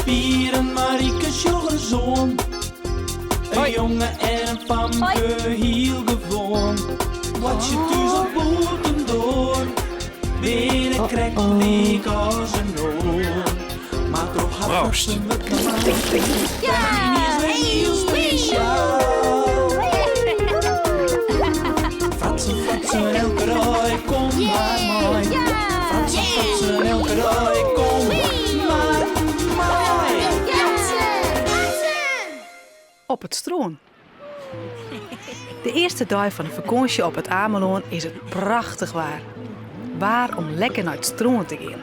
Pier en Marike sjoch ris oan. In jonge en in famke, hiel gewoan. Boartsje thús of bûtendoar, binne krekt lyk as in oar. Mar troch har Proost. fratsen wurdt de iens wer hiel spesjaal. Fratsen, fratsen, elke dei, kom mar mei. Fratsen, fratsen, elke dei, kom mar mei. Op it strân. De earste dei fan de fakânsje op It Amelân is it prachtich waar. Waar om lekker nei it strân te gean.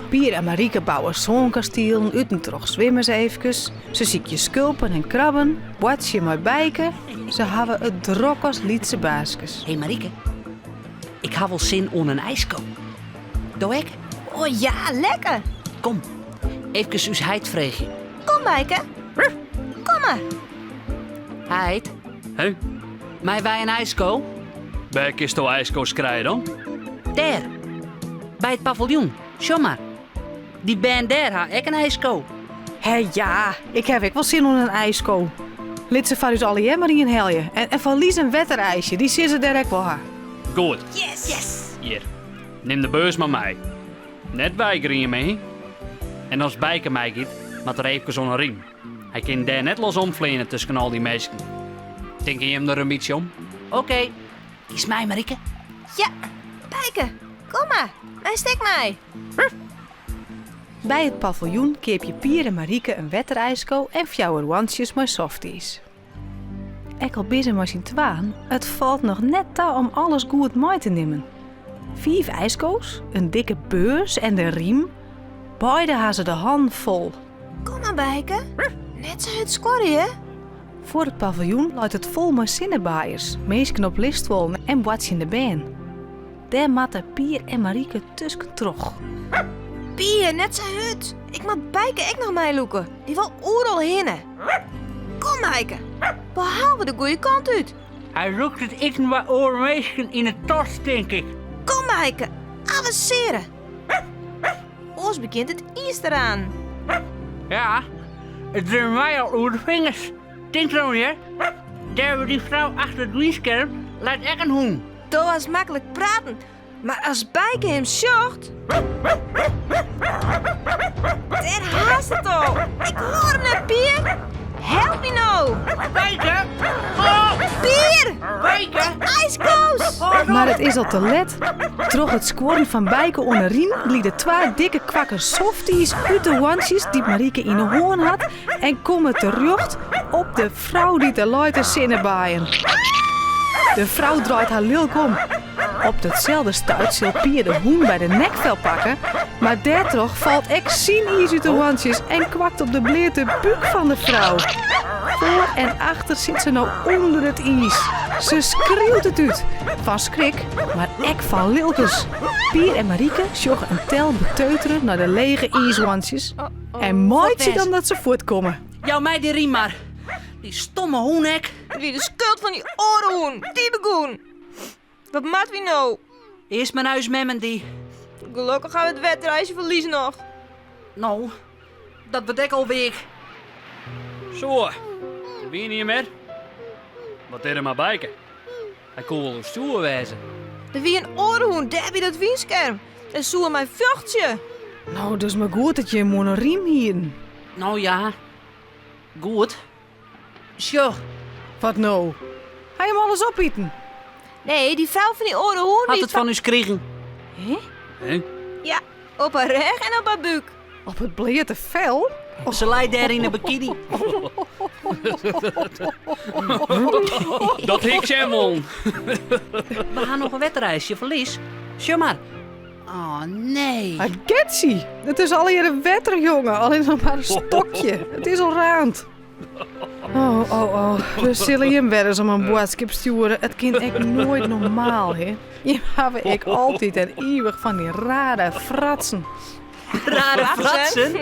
Pier en Marike bouwe sânkastielen út en troch swimme se eefkes. Se sykje skulpen en krabben, boartsje mei Bijke. Se hawwe it drok as lytse baaskes. Hé Marike, ik ha wol sin oan in ijsko. Do ek? Oh ja, lekker! Kom, eefkes ús heit freegje. Kom Bijke. Kom mar. Heit. Hè? Meie wy in ijsko? Wêr kinsto ijsko's krije dan? Dêr, by it paviljoen. Sjoch mar. Dy bern dêr ha ek in ijsko. Hé ja, ik haw ek wol sin oan in ijsko. Lit se foar ús allegear mar ien helje. En, en foar Lies in wetterijsje, dy sil se dêr ek wol ha. Goed. Yes! Yes! Hjir, nim de beurs mar mei. Net weigerje my. En as Bijke meigiet, moat er eefkes oan 'e rym. Hy kin dêr net los omfleane tusken al dy minsken. Tinke jim der in bytsje om? Oké. Giest mei, Marike? Ja, Bijke, kom mar. Meist ek mei. By it paviljoen keapje Pier en Marike in wetterijsko en fjouwer hoantsjes mei softies. Ek al binne se mei syn twaen, it falt noch net ta om alles goed mei te nimmen. Fiif ijsko's, in dikke beurs en de rym. Beide ha se de hannen fol. Kom mar, Bijke. Net sa hurd skuorje. Foar it paviljoen leit it fol mei sinnebaaiers, minsken op lisstuollen en boartsjende bern. Dêr moatte Pier en Marike tuskentroch. Pier, net sa hurd. Ik moat Bijke ek noch meilûke. Dy wol oeral hinne. Kom, Bijke. Behalve de goede kant út. Hy rûkt it iten by oare minsken yn 'e tas, tink ik. Kom, Bijke. Avansearje. Oars begjint it iis te ranen. Ja, it rint my al oer de fingers. Tink derom, hear. Dêr by dy frou achter it wynskerm leit ek in hûn. Do hast maklik praten, mar as Bijke him sjocht. Dêr hast it al! Ik hoor him net, Pier! Help my no! Bijke! Oh! Pier! Bijke! Ijsko's! Mar it is al te let. Troch it skuorren fan Bijke oan 'e rym glide twa dikke kwakken softies út de hoantsjes dy't Marike yn 'e hân hat en komme terjocht op de frou dy't der leit te sinnebaaien. De frou draait har lilk om. Op datselde stuit sil Pier de hûn by de nekfel pakke, mar dêrtroch falt ek syn iis út de hoantsjes en kwakt op de bleate búk fan de frou. Foar en achter sit se no ûnder it iis. Se skriuwt it út, fan skrik, mar ek fan lilkens. Pier en Marike sjogge in tel beteutere nei de lege iishoantsjes en meitsje dan dat se fuortkomme. Jou my dy rym mar. Dy stomme hûn ek. It wie de skuld fan dy oare hûn, dy begûn. Wat moatte wy no? Earst mar nei ús mem en dy. Gelokkich ha we it wetterijsje fan Lies noch. No, dat wurdt ek al weak. Zo, der wie nien mear. Wat is der mei Bijke? Hy koe wol oerstjoer wêze. Der wie in oare hûn dêr by dat wynskerm en soe mei fjochtsje. No, dus mar goed dat jim oan 'e rym hienen. No ja, goed. Sjoch. Wat no? Ha jim alles opiten? Nee, dy frou fan dy oare hûn. Hat it fan ús krigen. Hè? Hè? Ja, op har rêch en op har búk. Op it bleate fel? Se lei dêr yn 'e bikini. Dat hie ik sjen wollen. We ha noch in wetterijsje fan Lies. Sjoch mar. Oh nee. Ah, Getsie, it is allegearre wetter, jonge. Allinnich noch mar in stokje. It is al raand. Oh, oh, oh. We sille jim wer ris om in boadskip stjoere. It kin ek noait normaal, hè. Jim hawwe ek altyd en ivich fan dy rare fratsen. Rare fratsen?